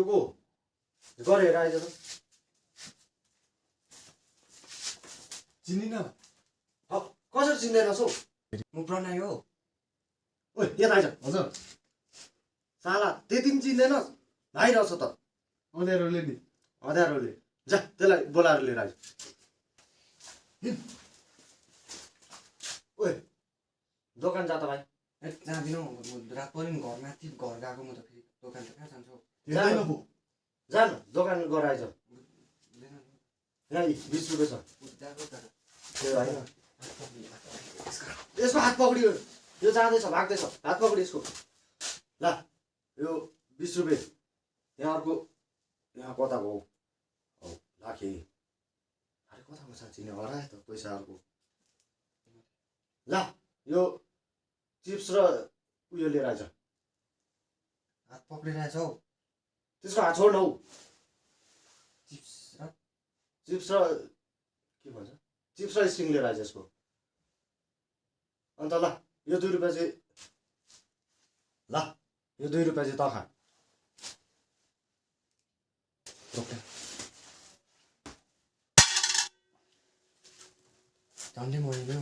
को गरे हेर आइज त चिनिन कसरी चिन्दैनस् हौ म प्रणय हो ओइ यहाँ आइज हजुर साला त्यति पनि चिन्दैनस् भाइ रहेछ त अँध्यारोले नि अँध्यारोले जा त्यसलाई बोलाएर लिएर आइज ओइ दोकान जा त भाइ जाँदिनँ रात पऱ्यो नि घरमाथि घर गएको म त फेरि दोकान त कहाँ जान्छु हेर्दैन पो जा न दोकान गएर आइज यहाँ 20 रुपियाँ छ त्यो होइन यसको हात पक्रियो यो जाँदैछ भाग्दैछ हात पक्रियो यसको ल यो 20 रुपियाँ यहाँ अर्को यहाँ कता भयो हौ लाखे अरे कताको साँच्ची नै हरायो त पैसा अर्को ल यो चिप्स र उयो लिएर आइज हात पक्रिरहेछ हौ त्यसको हात छोड्न हौ चिप्स चिप्स र के भन्छ चिप्स र स्टिङ लिएर आइज यसको अन्त ल यो 2 रुपियाँ चाहिँ ल यो 2 रुपियाँ चाहिँ त खा झन्डै मरेन